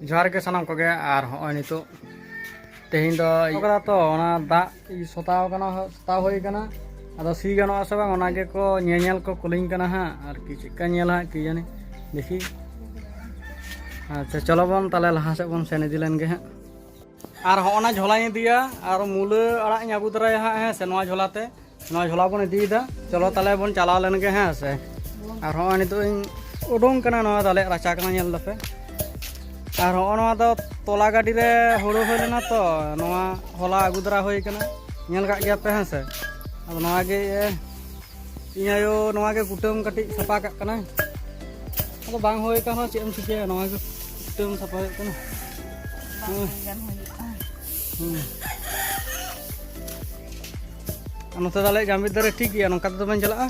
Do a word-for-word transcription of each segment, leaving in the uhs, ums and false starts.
ᱡᱚᱦᱟᱨ ᱜᱮ ᱥᱟᱱᱟᱢ ᱠᱚᱜᱮ᱾ ᱟᱨ ᱦᱚᱸᱜᱼᱚᱭ ᱱᱤᱛᱚᱜ ᱛᱮᱦᱮᱧ ᱫᱚ ᱤᱭᱟᱹ ᱠᱟᱫᱟ ᱛᱚ, ᱚᱱᱟ ᱫᱟᱜ ᱥᱚᱛᱟᱣ ᱠᱟᱱᱟ, ᱥᱚᱛᱟᱣ ᱦᱩᱭ ᱠᱟᱱᱟ᱾ ᱟᱫᱚ ᱥᱤ ᱜᱟᱱᱚᱜᱼᱟ ᱥᱮ ᱵᱟᱝ, ᱚᱱᱟ ᱜᱮᱠᱚ ᱧᱮᱧᱮᱞ ᱠᱚ ᱠᱩᱞᱤᱧ ᱠᱟᱱᱟ ᱦᱟᱸᱜ, ᱟᱨᱠᱤ ᱪᱮᱫᱠᱟ ᱧᱮᱞ ᱦᱟᱸᱜ ᱠᱤ ᱡᱟᱹᱱᱤ, ᱫᱮᱠᱷᱤ᱾ ᱟᱪᱪᱷᱟ, ᱪᱚᱞᱚ ᱵᱚᱱ ᱛᱟᱦᱞᱮ ᱞᱟᱦᱟ ᱥᱮᱫ ᱵᱚᱱ ᱥᱮᱱ ᱤᱫᱤ ᱞᱮᱱ ᱜᱮ ᱦᱟᱸᱜ᱾ ᱟᱨ ᱦᱚᱸᱜᱼᱚ ᱱᱟ ᱡᱷᱚᱞᱟᱧ ᱤᱫᱤᱭᱟ, ᱟᱨ ᱢᱩᱞᱟᱹ ᱟᱲᱟᱜ ᱤᱧ ᱟᱹᱜᱩ ᱛᱚᱨᱟᱭᱟ ᱦᱟᱸᱜ, ᱦᱮᱸ ᱥᱮ, ᱱᱚᱣᱟ ᱡᱷᱚᱞᱟ ᱛᱮ᱾ ᱱᱚᱣᱟ ᱡᱷᱚᱞᱟ ᱵᱚᱱ ᱤᱫᱤᱭᱮᱫᱟ᱾ ᱪᱚᱞᱚ ᱛᱟᱦᱞᱮ ᱵᱚᱱ ᱪᱟᱞᱟᱣ ᱞᱮᱱ ᱜᱮ, ᱦᱮᱸ ᱥᱮ᱾ ᱟᱨ ᱦᱚᱸᱜᱼᱚᱭ ᱱᱤᱛᱚᱜ ᱤᱧ ᱩᱰᱩᱝ ᱠᱟᱱᱟ, ᱱᱚᱣᱟ ᱫᱚ ᱟᱞᱮᱭᱟᱜ ᱨᱟᱪᱟ ᱠᱟᱱᱟ, ᱧᱮᱞ ᱫᱟᱯᱮ᱾ ᱟᱨ ᱦᱚᱸᱜᱼᱚ ᱱᱚᱣᱟ ᱫᱚ ᱛᱚᱞᱟ ᱜᱟᱹᱰᱤ ᱨᱮ ᱦᱩᱲᱩ ᱦᱩᱭ ᱞᱮᱱᱟ ᱛᱚ, ᱱᱚᱣᱟ ᱦᱚᱞᱟ ᱟᱹᱜᱩ ᱫᱟᱨᱟ ᱦᱩᱭ ᱠᱟᱱᱟ, ᱧᱮᱞ ᱠᱟᱜ ᱜᱮᱭᱟ ᱯᱮ, ᱦᱮᱸ ᱥᱮ᱾ ᱟᱫᱚ ᱱᱚᱣᱟ ᱜᱮ ᱤᱧ ᱟᱭᱳ ᱱᱚᱣᱟ ᱜᱮ ᱠᱩᱴᱟᱹᱢ ᱠᱟᱹᱴᱤᱡ ᱥᱟᱯᱷᱟ ᱠᱟᱜ ᱠᱟᱱᱟᱭ᱾ ᱟᱫᱚ ᱵᱟᱝ ᱦᱩᱭ ᱠᱟᱱ ᱨᱮᱦᱚᱸ ᱪᱮᱫ ᱮᱢ ᱪᱤᱠᱟᱹᱭᱟ, ᱱᱚᱣᱟ ᱜᱮ ᱠᱩᱴᱟᱹᱢ ᱥᱟᱯᱷᱟ ᱦᱩᱭᱩᱜ ᱠᱟᱱᱟ᱾ ᱵᱟᱝ ᱦᱩᱸ᱾ ᱦᱩᱭ ᱜᱟᱱ ᱦᱩᱭᱩᱜᱼᱟ᱾ ᱦᱩᱸ᱾ ᱟᱨ ᱱᱚᱛᱮ ᱫᱚ ᱟᱞᱮᱭᱟᱜ ᱡᱟᱢᱵᱤᱨ ᱫᱟᱨᱮ ᱴᱷᱤᱠ ᱜᱮᱭᱟ, ᱱᱚᱝᱠᱟ ᱛᱮᱫᱚ ᱵᱟᱹᱧ ᱪᱟᱞᱟᱜᱼᱟ,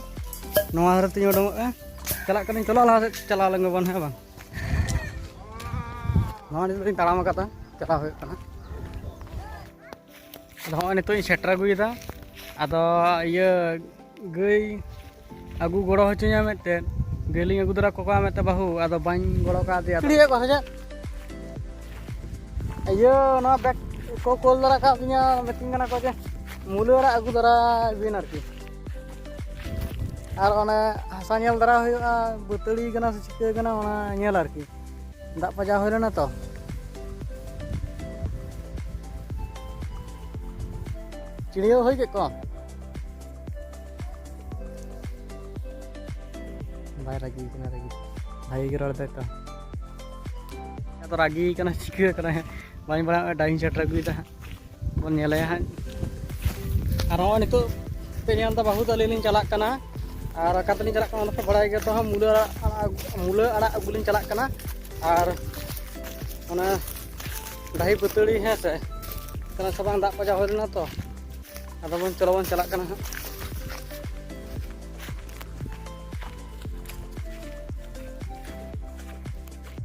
ᱱᱚᱣᱟ ᱫᱷᱟᱨᱮ ᱛᱤᱧ ᱩᱰᱩᱝᱚᱜᱼᱟ᱾ ᱪᱟᱞᱟᱜ ᱠᱟᱹᱱᱟᱹᱧ, ᱪᱚᱞᱚ ᱞᱟᱦᱟ ᱥᱮᱫ ᱪᱟᱞᱟᱣ ᱞᱮᱱ ᱜᱮᱵᱚᱱ, ᱦᱮᱸ ᱵᱟᱝ? ᱱᱚᱣᱟ ᱱᱤᱛᱚᱜ ᱤᱧ ᱛᱟᱲᱟᱢ ᱟᱠᱟᱫᱟ, ᱪᱟᱞᱟᱣ ᱦᱩᱭᱩᱜ ᱠᱟᱱᱟ᱾ ᱟᱫᱚ ᱦᱚᱸᱜᱼᱚᱭ ᱱᱤᱛᱚᱜ ᱤᱧ ᱥᱮᱴᱮᱨ ᱟᱹᱜᱩᱭᱮᱫᱟ᱾ ᱟᱫᱚ ᱤᱭᱟᱹ ᱜᱟᱹᱭ ᱟᱹᱜᱩ ᱜᱚᱲᱚ ᱦᱚᱪᱚᱧᱟ ᱢᱤᱫᱴᱮᱱ, ᱜᱟᱹᱭ ᱞᱤᱧ ᱟᱹᱜᱩ ᱫᱟᱨᱟ ᱠᱚ ᱠᱚᱣᱟ ᱢᱤᱫᱴᱮᱱ ᱵᱟᱹᱦᱩ, ᱟᱫᱚ ᱵᱟᱹᱧ ᱜᱚᱲᱚ ᱠᱟᱣᱫᱮᱭᱟ᱾ ᱪᱤᱲᱤᱭᱟᱹ ᱠᱚ ᱥᱮ ᱪᱮᱫ? ᱤᱭᱟᱹ ᱱᱚᱣᱟ ᱵᱮᱜᱽ ᱠᱚ ᱠᱳᱞ ᱫᱟᱨᱟ ᱠᱟᱜ ᱫᱤᱧᱟ, ᱢᱤᱛᱟᱹᱧ ᱠᱟᱱᱟ ᱠᱚ ᱡᱮ ᱢᱩᱞᱟᱹ ᱟᱲᱟᱜ ᱟᱹᱜᱩ ᱫᱟᱨᱟ ᱵᱤᱱ ᱟᱨᱠᱤ᱾ ᱟᱨ ᱚᱱᱮ ᱦᱟᱥᱟ ᱧᱮᱞ ᱫᱟᱨᱟ ᱦᱩᱭᱩᱜᱼᱟ, ᱵᱟᱹᱛᱟᱹᱲᱤ ᱠᱟᱱᱟ ᱥᱮ ᱪᱤᱠᱟᱹ ᱠᱟᱱᱟ, ᱚᱱᱟ ᱧᱮᱞ ᱟᱨᱠᱤ᱾ ᱫᱟᱜ ᱯᱟᱡᱟᱣ ᱦᱩᱭ ᱞᱮᱱᱟ ᱛᱚ᱾ ᱪᱤᱲᱭᱟᱹᱣ ᱦᱩᱭ ᱠᱮᱫ ᱠᱚᱣᱟᱢ? ᱵᱟᱭ ᱨᱟᱹᱜᱤ ᱠᱟᱱᱟ, ᱨᱟᱹᱜᱤ᱾ ᱵᱷᱟᱜᱮ ᱜᱮ ᱨᱚᱲ ᱫᱟᱭ ᱛᱚ᱾ ᱟᱫᱚ ᱨᱟᱹᱜᱤ ᱠᱟᱱᱟ, ᱪᱤᱠᱟᱹ ᱠᱟᱱᱟ ᱦᱟᱸᱜ? ᱵᱟᱹᱧ ᱵᱟᱲᱟᱭᱟ, ᱰᱟᱝ ᱥᱮᱴᱮᱨ ᱟᱹᱜᱩᱭᱮᱫᱟ ᱦᱟᱸᱜ᱾ ᱵᱚᱱ ᱧᱮᱞᱮᱭᱟ ᱦᱟᱸᱜ᱾ ᱟᱨ ᱦᱚᱸᱜᱼᱚᱭ ᱱᱤᱛᱚᱜ ᱯᱮ ᱧᱮᱞ ᱮᱫᱟ, ᱵᱟᱹᱦᱩ ᱛᱟᱹᱞᱤᱧ ᱞᱤᱧ ᱪᱟᱞᱟᱜ ᱠᱟᱱᱟ᱾ ᱟᱨ ᱚᱠᱟ ᱛᱮᱞᱤᱧ ᱪᱟᱞᱟᱜ ᱠᱟᱱᱟ, ᱚᱱᱟ ᱯᱮ ᱵᱟᱲᱟᱭ ᱜᱮᱭᱟ ᱛᱚ ᱦᱟᱸᱜ, ᱢᱩᱞᱟᱹ ᱟᱲᱟᱜ, ᱟᱲᱟᱜ, ᱢᱩᱞᱟᱹ ᱟᱲᱟᱜ ᱟᱹᱜᱩ ᱞᱤᱧ ᱪᱟᱞᱟᱜ ᱠᱟᱱᱟ᱾ ᱟᱨ ᱚᱱᱟ ᱰᱟᱹᱦᱤ ᱵᱟᱹᱛᱟᱹᱲᱤ, ᱦᱮᱸ ᱥᱮ, ᱠᱟᱱᱟ ᱥᱮ ᱵᱟᱝ, ᱫᱟᱜ ᱯᱟᱡᱟᱣ ᱦᱩᱭ ᱞᱮᱱᱟ ᱛᱚ᱾ ᱟᱫᱚ ᱵᱚᱱ ᱪᱚᱞᱚ ᱵᱚᱱ ᱪᱟᱞᱟᱜ ᱠᱟᱱᱟ ᱦᱟᱸᱜ᱾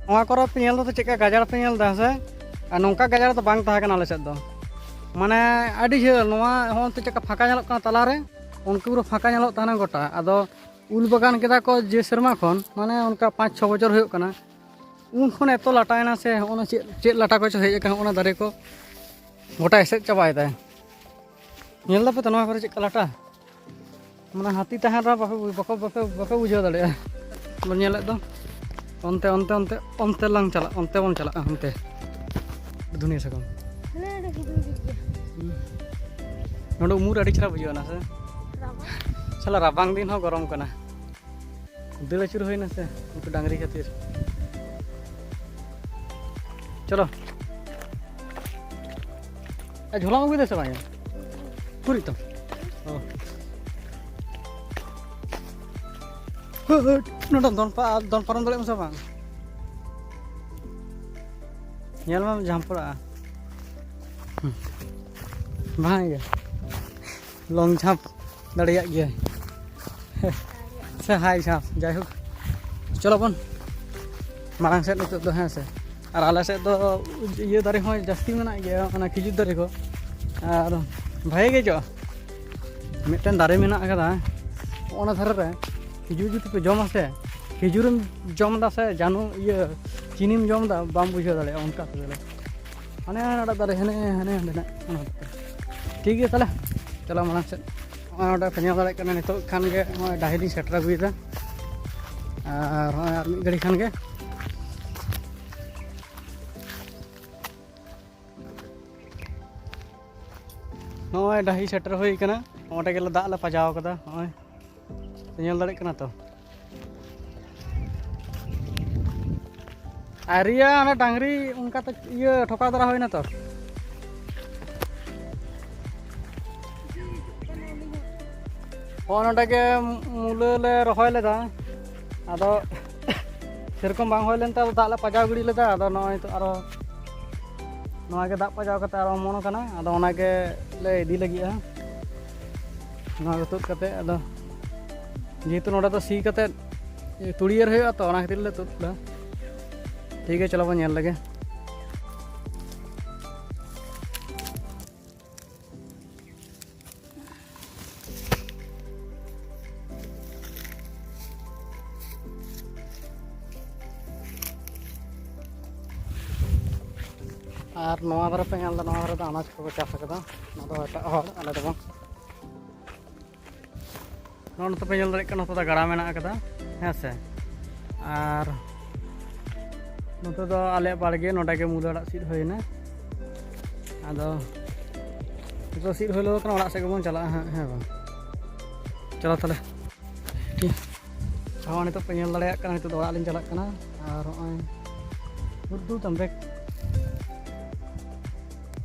ᱱᱚᱣᱟ ᱠᱚᱨᱮ ᱯᱮ ᱧᱮᱞ ᱫᱟ ᱛᱚ, ᱪᱮᱫᱠᱟ ᱜᱟᱡᱟᱲ ᱯᱮ ᱧᱮᱞ ᱫᱟ, ᱦᱮᱸ ᱥᱮ? ᱟᱨ ᱱᱚᱝᱠᱟ ᱜᱟᱡᱟᱲ ᱫᱚ ᱵᱟᱝ ᱛᱟᱦᱮᱸ ᱠᱟᱱᱟ ᱟᱞᱮ ᱥᱮᱫ ᱫᱚ, ᱢᱟᱱᱮ ᱟᱹᱰᱤ ᱡᱷᱟᱹᱞ᱾ ᱱᱚᱣᱟ ᱦᱚᱸ ᱚᱱᱛᱮ ᱪᱮᱫᱠᱟ ᱯᱷᱟᱸᱠᱟ ᱧᱮᱞᱚᱜ ᱠᱟᱱᱟ ᱛᱟᱞᱟᱨᱮ, ᱚᱱᱠᱟ ᱯᱩᱨᱟᱹ ᱯᱷᱟᱸᱠᱟ ᱧᱮᱞᱚᱜ ᱛᱟᱦᱮᱱᱟ ᱜᱚᱴᱟ᱾ ᱟᱫᱚ ᱩᱞ ᱵᱟᱜᱟᱱ ᱠᱮᱫᱟ ᱠᱚ ᱡᱮ ᱥᱮᱨᱢᱟ ᱠᱷᱚᱱ, ᱢᱟᱱᱮ ᱚᱱᱠᱟ ᱯᱟᱸᱪ ᱪᱷᱚ ᱵᱚᱪᱷᱚᱨ ᱦᱩᱭᱩᱜ ᱠᱟᱱᱟ, ᱩᱱ ᱠᱷᱚᱱ ᱮᱛᱚ ᱞᱟᱴᱟᱭᱮᱱᱟ ᱥᱮ, ᱦᱚᱸᱜᱼᱚ ᱱᱟ ᱪᱮᱫ ᱪᱮᱫ ᱞᱟᱴᱟ ᱠᱚᱪᱚ ᱦᱮᱡ ᱟᱠᱟᱱᱟ, ᱦᱚᱸᱜᱼᱚ ᱱᱟ ᱫᱟᱨᱮ ᱠᱚ ᱜᱚᱴᱟ ᱮᱥᱮᱫ ᱪᱟᱵᱟᱭᱮᱫᱟᱭ᱾ ᱧᱮᱞ ᱫᱟᱯᱮ ᱛᱚ ᱱᱚᱣᱟ ᱠᱚᱨᱮ ᱪᱮᱫ ᱞᱮᱠᱟ ᱞᱟᱴᱟ? ᱢᱟᱱᱮ ᱦᱟᱹᱛᱤ ᱛᱟᱦᱮᱱ ᱨᱮᱦᱚᱸ ᱵᱟᱯᱮ ᱵᱟᱠᱚ ᱵᱟᱯᱮ ᱵᱟᱯᱮ ᱵᱩᱡᱷᱟᱹᱣ ᱫᱟᱲᱮᱭᱟᱜᱼᱟ᱾ ᱵᱚᱱ ᱧᱮᱞᱮᱫ ᱫᱚ ᱚᱱᱛᱮ ᱚᱱᱛᱮ ᱚᱱᱛᱮ ᱚᱱᱛᱮ ᱞᱟᱝ ᱪᱟᱞᱟᱜᱼᱟ, ᱚᱱᱛᱮ ᱵᱚᱱ ᱪᱟᱞᱟᱜᱼᱟ, ᱚᱱᱛᱮ ᱫᱷᱩᱱᱤᱭᱟᱹ ᱥᱟᱠᱟᱢ᱾ ᱦᱟᱱᱮ ᱚᱸᱰᱮ ᱦᱤᱡᱩᱜ ᱦᱤᱡᱩᱜ ᱜᱮᱭᱟ᱾ ᱦᱩᱸ᱾ ᱱᱚᱰᱮ ᱩᱢᱩᱞ ᱨᱮ ᱟᱹᱰᱤ ᱪᱮᱦᱨᱟ ᱵᱩᱡᱷᱟᱹᱣ ᱮᱱᱟ ᱥᱮ? ᱨᱟᱵᱟᱝ᱾ ᱥᱟᱞᱟ ᱨᱟᱵᱟᱝ ᱫᱤᱱ ᱦᱚᱸ ᱜᱚᱨᱚᱢ ᱠᱟᱱᱟ᱾ ᱫᱟᱹᱲ ᱟᱹᱪᱩᱨ ᱦᱩᱭᱱᱟ ᱥᱮ ᱩᱱᱠᱩ ᱰᱟᱝᱨᱤ ᱠᱷᱟᱹᱛᱤᱨ᱾ ᱪᱚᱞᱚ᱾ ᱮ, ᱡᱷᱚᱞᱟᱢ ᱟᱹᱜᱩᱭᱮᱫᱟ ᱥᱮ ᱵᱟᱝ ᱭᱟ? ᱩᱠᱩᱨᱤᱡ ᱛᱟᱢ? ᱚ᱾ ᱦᱟᱹᱴ, ᱱᱚᱰᱮ ᱫᱚᱱ ᱯᱟ-, ᱫᱚᱱ ᱯᱟᱨᱚᱢ ᱫᱟᱲᱮᱭᱟᱜ ᱟᱢ ᱥᱮ ᱵᱟᱝ? ᱧᱮᱞ ᱢᱮᱢ ᱡᱷᱟᱢᱯᱲᱟᱜᱼᱟ᱾ ᱦᱩᱸ᱾ ᱵᱟᱝ ᱜᱮ᱾ ᱞᱚᱝ ᱡᱷᱟᱢᱯ ᱫᱟᱲᱮᱭᱟᱜ ᱜᱮᱭᱟᱭ᱾ ᱥᱮ ᱦᱟᱭ ᱡᱷᱟᱢᱯ, ᱡᱟᱭᱦᱳᱠ, ᱪᱚᱞᱚ ᱵᱚᱱ ᱢᱟᱲᱟᱝ ᱥᱮᱫ ᱱᱤᱛᱚᱜ ᱫᱚ, ᱦᱮᱸ ᱥᱮ᱾ ᱟᱨ ᱟᱞᱮ ᱥᱮᱫ ᱫᱚ ᱤᱭᱟᱹ ᱫᱟᱨᱮ ᱦᱚᱸ ᱡᱟᱹᱥᱛᱤ ᱢᱮᱱᱟᱜ ᱜᱮᱭᱟ, ᱚᱱᱟ ᱠᱷᱤᱡᱩᱨ ᱫᱟᱨᱮ ᱠᱚ, ᱟᱨ ᱵᱷᱟᱜᱮ ᱜᱮ ᱡᱚᱜᱼᱟ᱾ ᱢᱤᱫᱴᱮᱱ ᱫᱟᱨᱮ ᱢᱮᱱᱟᱜ ᱟᱠᱟᱫᱟ, ᱚᱱᱟ ᱫᱷᱟᱨᱮ ᱨᱮ ᱠᱷᱤᱡᱩᱨ ᱡᱩᱫᱤ ᱯᱮ ᱡᱚᱢᱟ ᱥᱮ, ᱠᱷᱤᱡᱩᱨᱮᱢ ᱡᱚᱢ ᱮᱫᱟ ᱥᱮ ᱡᱟᱹᱱᱩ ᱤᱭᱟᱹ ᱪᱤᱱᱤᱢ ᱡᱚᱢ ᱮᱫᱟ, ᱵᱟᱢ ᱵᱩᱡᱷᱟᱹᱣ ᱫᱟᱲᱮᱭᱟᱜᱼᱟ, ᱚᱱᱠᱟ ᱥᱤᱵᱤᱞᱟ᱾ ᱦᱟᱱᱮ ᱦᱟᱱᱟᱴᱟᱜ ᱫᱟᱨᱮ, ᱦᱟᱱᱮ ᱦᱟᱱᱮ ᱦᱟᱸᱰᱮ ᱱᱟᱜ ᱚᱱᱟ ᱫᱟᱨᱮ᱾ ᱴᱷᱤᱠ ᱜᱮᱭᱟ, ᱛᱟᱦᱚᱞᱮ ᱪᱟᱞᱟᱣ ᱢᱟᱲᱟᱝ ᱥᱮᱫ᱾ ᱱᱚᱜᱼᱚᱭ ᱱᱚᱰᱮ ᱯᱮ ᱧᱮᱞ ᱫᱟᱲᱮᱭᱟᱜ ᱠᱟᱱᱟ, ᱱᱤᱛᱚᱜ ᱠᱷᱟᱱ ᱜᱮ ᱱᱚᱜᱼᱚᱭ ᱰᱟᱹᱦᱤ ᱞᱤᱧ ᱥᱮᱴᱮᱨ ᱟᱹᱜᱩᱭᱮᱫᱟ᱾ ᱟᱨ ᱱᱚᱜᱼᱚᱭ ᱟᱨ ᱢᱤᱫ ᱜᱷᱟᱹᱲᱤ ᱠᱷᱟᱱ ᱜᱮ ᱱᱚᱜᱼᱚᱭ ᱰᱟᱹᱦᱤ ᱥᱮᱴᱮᱨ ᱦᱩᱭ ᱠᱟᱱᱟ᱾ ᱚᱸᱰᱮ ᱜᱮᱞᱮ ᱫᱟᱜ ᱞᱮ ᱯᱟᱡᱟᱣ ᱠᱟᱫᱟ᱾ ᱱᱚᱜᱼᱚᱭ ᱯᱮ ᱧᱮᱞ ᱫᱟᱲᱮᱭᱟᱜ ᱠᱟᱱᱟ ᱛᱚ᱾ ᱟᱹᱣᱨᱤᱭᱟ, ᱚᱱᱟ ᱰᱟᱝᱨᱤ ᱚᱱᱠᱟᱛᱮ ᱤᱭᱟᱹ ᱴᱷᱚᱠᱟᱣ ᱫᱟᱨᱟ ᱦᱩᱭᱱᱟ ᱛᱚ᱾ ᱦᱚᱸ, ᱱᱚᱰᱮ ᱜᱮ ᱢᱩᱞᱟᱹ ᱞᱮ ᱨᱚᱦᱚᱭ ᱞᱮᱫᱟ, ᱟᱫᱚ ᱥᱮᱨᱚᱠᱚᱢ ᱵᱟᱝ ᱦᱩᱭ ᱞᱮᱱᱛᱮ ᱟᱫᱚ ᱫᱟᱜ ᱞᱮ ᱯᱟᱡᱟᱣ ᱜᱤᱰᱤ ᱞᱮᱫᱟ᱾ ᱟᱫᱚ ᱱᱚᱜᱼᱚᱭ ᱱᱤᱛᱚᱜ ᱟᱨᱚ ᱱᱚᱣᱟ ᱜᱮ ᱫᱟᱜ ᱯᱟᱡᱟᱣ ᱠᱟᱛᱮ ᱟᱨᱚ ᱚᱢᱚᱱ ᱠᱟᱱᱟ᱾ ᱟᱫᱚ ᱚᱱᱟ ᱜᱮ ᱞᱮ ᱤᱫᱤ ᱞᱟᱹᱜᱤᱫᱼᱟ, ᱱᱚᱣᱟ ᱜᱮ ᱛᱩᱫ ᱠᱟᱛᱮ᱾ ᱟᱫᱚ ᱡᱮᱦᱮᱛᱩ ᱱᱚᱰᱮ ᱫᱚ ᱥᱤ ᱠᱟᱛᱮ ᱛᱩᱲᱤᱭᱟᱹᱨ ᱦᱩᱭᱩᱜᱼᱟ, ᱛᱚ ᱚᱱᱟ ᱠᱷᱟᱹᱛᱤᱨ ᱞᱮ ᱛᱩᱫ ᱠᱮᱫᱟ᱾ ᱴᱷᱤᱠ ᱜᱮᱭᱟ, ᱪᱚᱞᱚ ᱵᱚᱱ ᱧᱮᱞ ᱞᱮᱜᱮ᱾ ᱟᱨ ᱱᱚᱣᱟ ᱫᱷᱟᱨᱮ ᱯᱮ ᱧᱮᱞ ᱮᱫᱟ, ᱱᱚᱣᱟ ᱫᱷᱟᱨᱮ ᱫᱚ ᱟᱱᱟᱡᱽ ᱠᱚᱠᱚ ᱪᱟᱥ ᱟᱠᱟᱫᱟ᱾ ᱱᱚᱣᱟ ᱫᱚ ᱮᱴᱟᱜ ᱦᱚᱲ, ᱟᱞᱮ ᱫᱚ ᱵᱟᱝ᱾ ᱱᱚᱜᱼᱚ ᱱᱚᱛᱮ ᱯᱮ ᱧᱮᱞ ᱫᱟᱲᱮᱭᱟᱜ ᱠᱟᱱᱟ, ᱱᱚᱛᱮ ᱫᱚ ᱜᱟᱰᱟ ᱢᱮᱱᱟᱜ ᱟᱠᱟᱫᱟ, ᱦᱮᱸ ᱥᱮ᱾ ᱟᱨ ᱱᱚᱛᱮ ᱫᱚ ᱟᱞᱮᱭᱟᱜ ᱵᱟᱲᱜᱮ, ᱱᱚᱰᱮ ᱜᱮ ᱢᱩᱞᱟᱹ ᱟᱲᱟᱜ ᱥᱤᱫ ᱦᱩᱭᱱᱟ᱾ ᱟᱫᱚ ᱱᱤᱛᱚᱜ ᱥᱤᱫ ᱦᱩᱭ ᱞᱮᱠᱷᱟᱱ ᱚᱲᱟᱜ ᱥᱮᱫ ᱜᱮᱵᱚᱱ ᱪᱟᱞᱟᱜᱼᱟ ᱦᱟᱸᱜ, ᱦᱮᱸ ᱵᱟᱝ? ᱪᱚᱞᱚ ᱛᱟᱦᱚᱞᱮ, ᱴᱷᱤᱠ᱾ ᱦᱚᱸ, ᱱᱤᱛᱚᱜ ᱯᱮ ᱧᱮᱞ ᱫᱟᱲᱮᱭᱟᱜ ᱠᱟᱱᱟ, ᱱᱤᱛᱚᱜ ᱫᱚ ᱚᱲᱟᱜ ᱞᱤᱧ ᱪᱟᱞᱟᱜ ᱠᱟᱱᱟ᱾ ᱟᱨ ᱱᱚᱜᱼᱚᱭ ᱩᱨᱫᱩ ᱛᱟᱢᱵᱮᱠ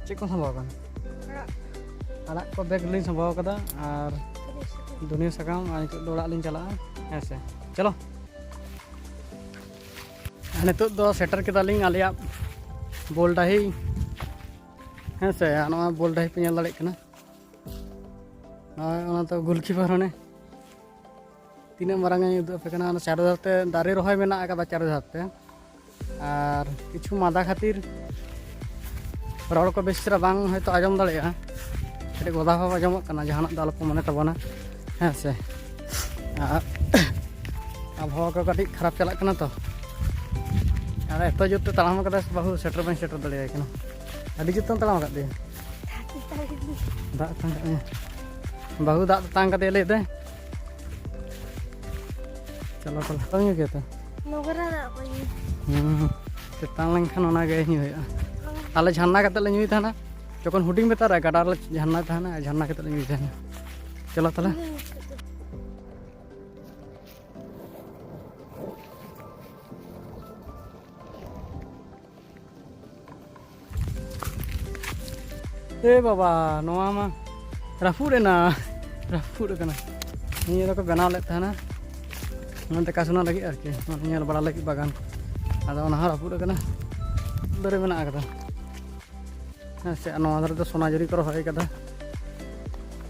ᱪᱮᱫ ᱠᱚ ᱥᱟᱢᱵᱟᱣ ᱠᱟᱱᱟ? ᱟᱲᱟᱜ ᱠᱚ ᱵᱮᱜᱽ ᱞᱤᱧ ᱥᱟᱢᱵᱟᱣ ᱠᱟᱫᱟ ᱟᱨ ᱫᱷᱩᱱᱤᱭᱟᱹ ᱥᱟᱠᱟᱢ, ᱟᱨ ᱱᱤᱛᱚᱜ ᱫᱚ ᱚᱲᱟᱜ ᱞᱤᱧ ᱪᱟᱞᱟᱜᱼᱟ, ᱦᱮᱸ ᱥᱮ᱾ ᱪᱚᱞᱚ᱾ ᱟᱨ ᱱᱤᱛᱚᱜ ᱫᱚ ᱥᱮᱴᱮᱨ ᱠᱮᱫᱟᱞᱤᱧ ᱟᱞᱮᱭᱟᱜ ᱵᱚᱞ ᱰᱟᱹᱦᱤ, ᱦᱮᱸ ᱥᱮ᱾ ᱟᱨ ᱱᱚᱣᱟ ᱵᱚᱞ ᱰᱟᱹᱦᱤ ᱯᱮ ᱧᱮᱞ ᱫᱟᱲᱮᱭᱟᱜ ᱠᱟᱱᱟ, ᱱᱚᱜᱼᱚᱭ ᱚᱱᱟ ᱫᱚ ᱜᱳᱞᱠᱤᱯᱟᱨ ᱚᱱᱮ ᱛᱤᱱᱟᱹᱜ ᱢᱟᱨᱟᱝ ᱤᱧ ᱩᱫᱩᱜ ᱟᱯᱮ ᱠᱟᱱᱟ᱾ ᱚᱱᱟ ᱪᱟᱨ ᱫᱷᱟᱨ ᱛᱮ ᱫᱟᱨᱮ ᱨᱚᱦᱚᱭ ᱢᱮᱱᱟᱜ ᱟᱠᱟᱫᱟ, ᱪᱟᱨ ᱫᱷᱟᱨ ᱛᱮ᱾ ᱟᱨ ᱠᱤᱪᱷᱩ ᱢᱟᱫᱟ ᱠᱷᱟᱹᱛᱤᱨ ᱨᱚᱲ ᱠᱚ ᱵᱮᱥ ᱪᱮᱦᱨᱟ ᱵᱟᱝ ᱦᱚᱭᱛᱳ ᱟᱸᱡᱚᱢ ᱫᱟᱲᱮᱭᱟᱜᱼᱟ, ᱠᱟᱹᱴᱤᱡ ᱜᱚᱫᱟ ᱵᱷᱟᱵ ᱟᱸᱡᱚᱢᱚᱜ ᱠᱟᱱᱟ, ᱡᱟᱦᱟᱱᱟᱜ ᱫᱚ ᱟᱞᱚᱯᱮ ᱢᱚᱱᱮ ᱛᱟᱵᱚᱱᱟ, ᱦᱮᱸ ᱥᱮ᱾ ᱟᱨ ᱟᱵᱚᱦᱟᱣᱟ ᱠᱚ ᱠᱟᱹᱴᱤᱡ ᱠᱷᱟᱨᱟᱯ ᱪᱟᱞᱟᱜ ᱠᱟᱱᱟ ᱛᱚ᱾ ᱟᱨ ᱮᱛᱚ ᱡᱳᱨ ᱛᱮ ᱛᱟᱲᱟᱢ ᱠᱟᱫᱟ ᱥᱮ ᱵᱟᱹᱦᱩ, ᱥᱮᱴᱮᱨ ᱵᱟᱹᱧ ᱥᱮᱴᱮᱨ ᱫᱟᱲᱮᱭᱟᱭ ᱠᱟᱱᱟ᱾ ᱟᱹᱰᱤ ᱡᱳᱨ ᱛᱮᱢ ᱛᱟᱲᱟᱢ ᱟᱠᱟᱫ ᱫᱚᱭᱟ᱾ ᱫᱟᱜ ᱛᱮᱛᱟᱝ ᱠᱟᱜ ᱢᱮᱭᱟ᱾ ᱵᱟᱹᱦᱩ ᱫᱟᱜ ᱛᱮᱛᱟᱝ ᱠᱟᱫᱮᱭᱟ ᱞᱟᱹᱭ ᱫᱟᱭ᱾ ᱪᱚᱞᱚ ᱛᱟᱦᱞᱮ, ᱵᱟᱝ ᱧᱩ ᱠᱮᱫᱟ? ᱱᱚᱜᱨᱟ ᱫᱟᱜ ᱠᱚ ᱧᱩ᱾ ᱦᱩᱸ, ᱛᱮᱛᱟᱝ ᱞᱮᱱᱠᱷᱟᱱ ᱚᱱᱟ ᱜᱮ ᱧᱩ ᱦᱩᱭᱩᱜᱼᱟ᱾ ᱟᱞᱮ ᱡᱷᱟᱨᱱᱟ ᱠᱟᱛᱮ ᱞᱮ ᱧᱩᱭ ᱛᱟᱦᱮᱱᱟ, ᱡᱚᱠᱷᱚᱱ ᱦᱩᱰᱤᱧ ᱵᱮᱛᱟᱨ ᱨᱮ ᱜᱟᱰᱟ ᱨᱮᱞᱮ ᱡᱷᱟᱨᱱᱟᱭ ᱛᱟᱦᱮᱱᱟ, ᱡᱷᱟᱨᱱᱟ ᱠᱟᱛᱮ ᱞᱮ ᱧᱩᱭ ᱛᱟᱦᱮᱱᱟ᱾ ᱪᱚᱞᱚ ᱛᱟᱦᱞᱮ᱾ ᱮ ᱵᱟᱵᱟ, ᱱᱚᱣᱟ ᱢᱟ ᱨᱟᱹᱯᱩᱫ ᱮᱱᱟ, ᱨᱟᱹᱯᱩᱫ ᱟᱠᱟᱱᱟ᱾ ᱱᱤᱭᱟᱹ ᱫᱚᱠᱚ ᱵᱮᱱᱟᱣ ᱞᱮᱫ ᱛᱟᱦᱮᱱᱟ, ᱚᱱᱟ ᱫᱮᱠᱷᱟ ᱥᱩᱱᱟ ᱞᱟᱹᱜᱤᱫ ᱟᱨᱠᱤ, ᱚᱱᱟ ᱧᱮᱞ ᱵᱟᱲᱟ ᱞᱟᱹᱜᱤᱫ ᱵᱟᱜᱟᱱ᱾ ᱟᱫᱚ ᱚᱱᱟ ᱦᱚᱸ ᱨᱟᱹᱯᱩᱫ ᱟᱠᱟᱱᱟ, ᱫᱟᱨᱮ ᱢᱮᱱᱟᱜ ᱟᱠᱟᱫᱟ᱾ ᱦᱮᱸ ᱥᱮ, ᱱᱚᱣᱟ ᱫᱷᱟᱨᱮ ᱫᱚ ᱥᱚᱱᱟᱡᱷᱩᱨᱤ ᱠᱚ ᱨᱚᱦᱚᱭ ᱠᱟᱫᱟ᱾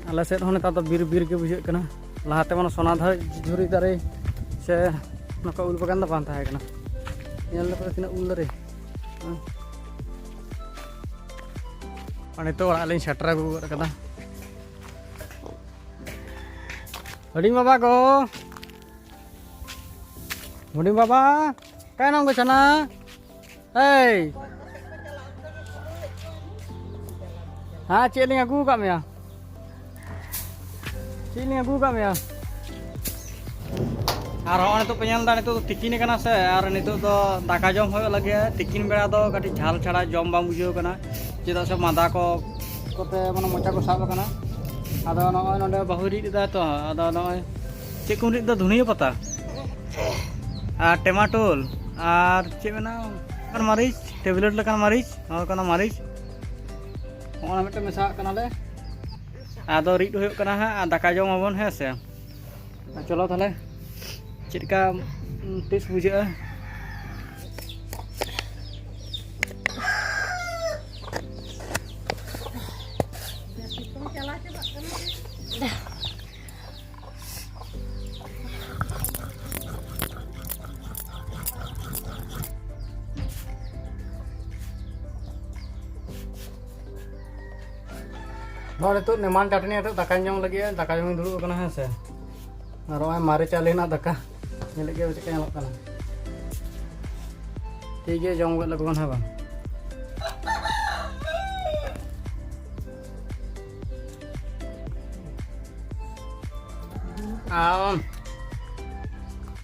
ᱟᱞᱮ ᱥᱮᱫ ᱦᱚᱸ ᱱᱮᱛᱟᱨ ᱫᱚ ᱵᱤᱨ ᱵᱤᱨ ᱜᱮ ᱵᱩᱡᱷᱟᱹᱜ ᱠᱟᱱᱟ᱾ ᱞᱟᱦᱟᱛᱮ ᱢᱟᱱᱮ ᱥᱚᱱᱟᱡᱷᱩᱨᱤ ᱫᱟᱨᱮ ᱥᱮ ᱱᱚᱝᱠᱟ ᱩᱞ ᱵᱟᱜᱟᱱ ᱫᱚ ᱵᱟᱝ ᱛᱟᱦᱮᱸ ᱠᱟᱱᱟ᱾ ᱧᱮᱞ ᱫᱟᱯᱮ ᱛᱤᱱᱟᱹᱜ ᱩᱞ ᱫᱟᱨᱮ᱾ ᱦᱮᱸ᱾ ᱟᱨ ᱱᱤᱛᱚᱜ ᱚᱲᱟᱜ ᱞᱤᱧ ᱥᱮᱴᱮᱨ ᱟᱹᱜᱩ ᱜᱚᱫ ᱠᱟᱫᱟ᱾ ᱦᱩᱰᱤᱧ ᱵᱟᱵᱟ ᱜᱚ, ᱦᱩᱰᱤᱧ ᱵᱟᱵᱟ, ᱚᱠᱟᱭᱮᱱᱟᱢ ᱜᱚ ᱪᱷᱟᱱᱟ? ᱮᱭ, ᱦᱮᱸ, ᱪᱮᱫ ᱞᱤᱧ ᱟᱹᱜᱩ ᱟᱠᱟᱫ ᱢᱮᱭᱟ? ᱪᱮᱫ ᱞᱤᱧ ᱟᱹᱜᱩ ᱟᱠᱟᱫ ᱢᱮᱭᱟ? ᱟᱨ ᱦᱚᱸᱜᱼᱚᱭ ᱱᱤᱛᱚᱜ ᱯᱮ ᱧᱮᱞ ᱮᱫᱟ, ᱱᱤᱛᱚᱜ ᱫᱚ ᱛᱤᱠᱤᱱ ᱟᱠᱟᱱᱟ ᱥᱮ, ᱟᱨ ᱱᱤᱛᱚᱜ ᱫᱚ ᱫᱟᱠᱟ ᱡᱚᱢ ᱦᱩᱭᱩᱜ ᱞᱟᱹᱜᱤᱫ᱾ ᱛᱤᱠᱤᱱ ᱵᱮᱲᱟ ᱫᱚ ᱠᱟᱹᱴᱤᱡ ᱡᱷᱟᱞ ᱪᱷᱟᱲᱟ ᱡᱚᱢ ᱵᱟᱝ ᱵᱩᱡᱷᱟᱹᱣ ᱠᱟᱱᱟ, ᱪᱮᱫᱟᱜ ᱥᱮ ᱢᱟᱸᱫᱟ ᱠᱚ ᱠᱚᱛᱮ ᱢᱟᱱᱮ ᱢᱚᱪᱟ ᱠᱚ ᱥᱟᱵ ᱟᱠᱟᱱᱟ᱾ ᱟᱫᱚ ᱱᱚᱜᱼᱚᱭ ᱱᱚᱰᱮ ᱵᱟᱹᱦᱩᱭ ᱨᱤᱫ ᱮᱫᱟ ᱛᱚ, ᱟᱫᱚ ᱱᱚᱜᱼᱚᱭ ᱪᱮᱫ ᱠᱚᱢ ᱨᱤᱫ ᱮᱫᱟ? ᱫᱷᱩᱱᱤᱭᱟᱹ ᱯᱟᱛᱟ ᱟᱨ ᱴᱮᱢᱟᱴᱳᱞ ᱟᱨ ᱪᱮᱫ ᱢᱮᱱᱟᱜᱼᱟ, ᱟᱨ ᱢᱟᱹᱨᱤᱪ, ᱴᱮᱵᱞᱮᱴ ᱞᱮᱠᱟᱱ ᱢᱟᱹᱨᱤᱪ, ᱱᱚᱣᱟ ᱠᱟᱱᱟ ᱢᱟᱹᱨᱤᱪ᱾ ᱦᱚᱸᱜᱼᱚᱭ ᱢᱤᱫᱴᱮᱱ ᱢᱮᱥᱟᱣᱟᱜ ᱠᱟᱱᱟᱞᱮ᱾ ᱟᱫᱚ ᱨᱤᱫ ᱦᱩᱭᱩᱜ ᱠᱟᱱᱟ ᱦᱟᱸᱜ, ᱟᱨ ᱫᱟᱠᱟ ᱡᱚᱢ ᱟᱵᱚᱱ, ᱦᱮᱸ ᱥᱮ᱾ ᱪᱚᱞᱚ ᱛᱟᱦᱞᱮ, ᱪᱮᱫ ᱞᱮᱠᱟ ᱴᱮᱥᱴ ᱵᱩᱡᱷᱟᱹᱜᱼᱟ? ᱱᱚᱣᱟ ᱱᱤᱛᱚᱜ ᱱᱮᱢᱟᱱ ᱪᱟᱴᱱᱤ ᱟᱛᱮᱫ ᱫᱟᱠᱟᱧ ᱡᱚᱢ ᱞᱟᱹᱜᱤᱫ, ᱫᱟᱠᱟ ᱡᱚᱢᱤᱧ ᱫᱩᱲᱩᱵ ᱟᱠᱟᱱᱟ, ᱦᱮᱸ ᱥᱮ᱾ ᱟᱨ ᱱᱚᱜᱼᱚᱭ ᱢᱟᱨᱮ ᱪᱟᱣᱞᱮ ᱨᱮᱱᱟᱜ ᱫᱟᱠᱟ, ᱧᱮᱞᱮᱫ ᱜᱮᱭᱟ ᱪᱮᱫ ᱞᱮᱠᱟ ᱧᱮᱞᱚᱜ ᱠᱟᱱᱟ᱾ ᱴᱷᱤᱠ ᱜᱮᱭᱟ, ᱡᱚᱢ ᱜᱚᱫ ᱞᱮᱠᱚ ᱠᱷᱟᱱ, ᱦᱮᱸ ᱵᱟᱝ? ᱟᱢ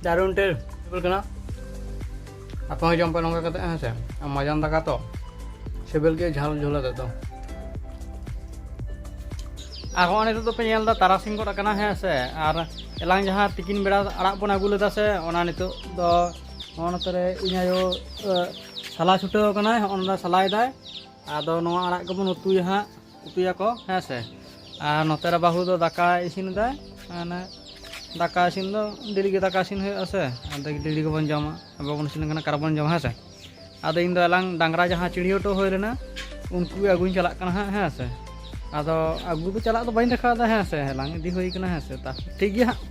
ᱫᱟᱨᱩᱱ ᱴᱮᱥᱴ ᱥᱤᱵᱤᱞ ᱠᱟᱱᱟ᱾ ᱟᱯᱮ ᱦᱚᱸ ᱡᱚᱢ ᱯᱮ ᱱᱚᱝᱠᱟ ᱠᱟᱛᱮ, ᱦᱮᱸ ᱥᱮ᱾ ᱟᱨ ᱢᱟᱡᱟᱱ ᱫᱟᱠᱟ ᱛᱚ ᱥᱤᱵᱤᱞ ᱜᱮ, ᱡᱷᱟᱞ ᱡᱷᱳᱞ ᱟᱛᱮ ᱫᱚ᱾ ᱟᱨ ᱦᱚᱸᱜᱼᱚᱭ ᱱᱤᱛᱚᱜ ᱫᱚᱯᱮ ᱧᱮᱞ ᱮᱫᱟ, ᱛᱟᱨᱟᱥᱤᱧ ᱜᱚᱫ ᱟᱠᱟᱱᱟ, ᱦᱮᱸ ᱥᱮ᱾ ᱟᱨ ᱮᱞᱟᱝ ᱡᱟᱦᱟᱸ ᱛᱤᱠᱤᱱ ᱵᱮᱲᱟ ᱟᱲᱟᱜ ᱵᱚᱱ ᱟᱹᱜᱩ ᱞᱮᱫᱟ ᱥᱮ, ᱚᱱᱟ ᱱᱤᱛᱚᱜ ᱫᱚ ᱱᱚᱜᱼᱚ ᱱᱚᱛᱮ ᱨᱮ ᱤᱧ ᱟᱭᱳ, ᱮ, ᱥᱟᱞᱟ ᱪᱷᱩᱴᱟᱹᱣ ᱟᱠᱟᱱᱟᱭ, ᱦᱚᱸᱜᱼᱚ ᱱᱚᱰᱮ ᱥᱟᱞᱟᱭᱮᱫᱟᱭ᱾ ᱟᱫᱚ ᱱᱚᱣᱟ ᱟᱲᱟᱜ ᱜᱮᱵᱚᱱ ᱩᱛᱩᱭᱟ ᱦᱟᱸᱜ, ᱩᱛᱩᱭᱟᱠᱚ, ᱦᱮᱸ ᱥᱮ᱾ ᱟᱨ ᱱᱚᱛᱮ ᱨᱮ ᱵᱟᱹᱦᱩ ᱫᱚ ᱫᱟᱠᱟᱭ ᱤᱥᱤᱱ ᱮᱫᱟᱭ, ᱢᱟᱱᱮ ᱫᱟᱠᱟ ᱤᱥᱤᱱ ᱫᱚ ᱰᱮᱞᱤ ᱜᱮ ᱫᱟᱠᱟ ᱤᱥᱤᱱ ᱦᱩᱭᱩᱜᱼᱟ ᱥᱮ, ᱟᱫᱚ ᱰᱮᱞᱤ ᱜᱮᱵᱚᱱ ᱡᱚᱢᱟ, ᱵᱟᱵᱚᱱ ᱤᱥᱤᱱ ᱞᱮᱠᱷᱟᱱ ᱚᱠᱟᱨᱮᱵᱚᱱ ᱡᱚᱢᱟ, ᱦᱮᱸ ᱥᱮ᱾ ᱟᱫᱚ ᱤᱧ ᱫᱚ ᱮᱞᱟᱝ ᱰᱟᱝᱨᱟ ᱡᱟᱦᱟᱸ ᱪᱤᱲᱭᱟᱹᱣ ᱦᱚᱴᱚ ᱦᱩᱭ ᱞᱮᱱᱟ, ᱩᱱᱠᱩ ᱜᱮ ᱟᱹᱜᱩᱧ ᱪᱟᱞᱟᱜ ᱠᱟᱱᱟ ᱦᱟᱸᱜ, ᱦᱮᱸ ᱥᱮ᱾ ᱟᱫᱚ ᱟᱹᱜᱩ ᱫᱚ ᱪᱟᱞᱟᱜ ᱫᱚ ᱵᱟᱹᱧ ᱫᱮᱠᱷᱟᱣ ᱮᱫᱟ, ᱦᱮᱸ ᱥᱮ, ᱮᱞᱟᱝ ᱤᱫᱤ ᱦᱩᱭ ᱠᱟᱱᱟ, ᱦᱮᱸ ᱥᱮ᱾ ᱛᱟ ᱴᱷᱤᱠ ᱜᱮᱭᱟ ᱦᱟᱸᱜ,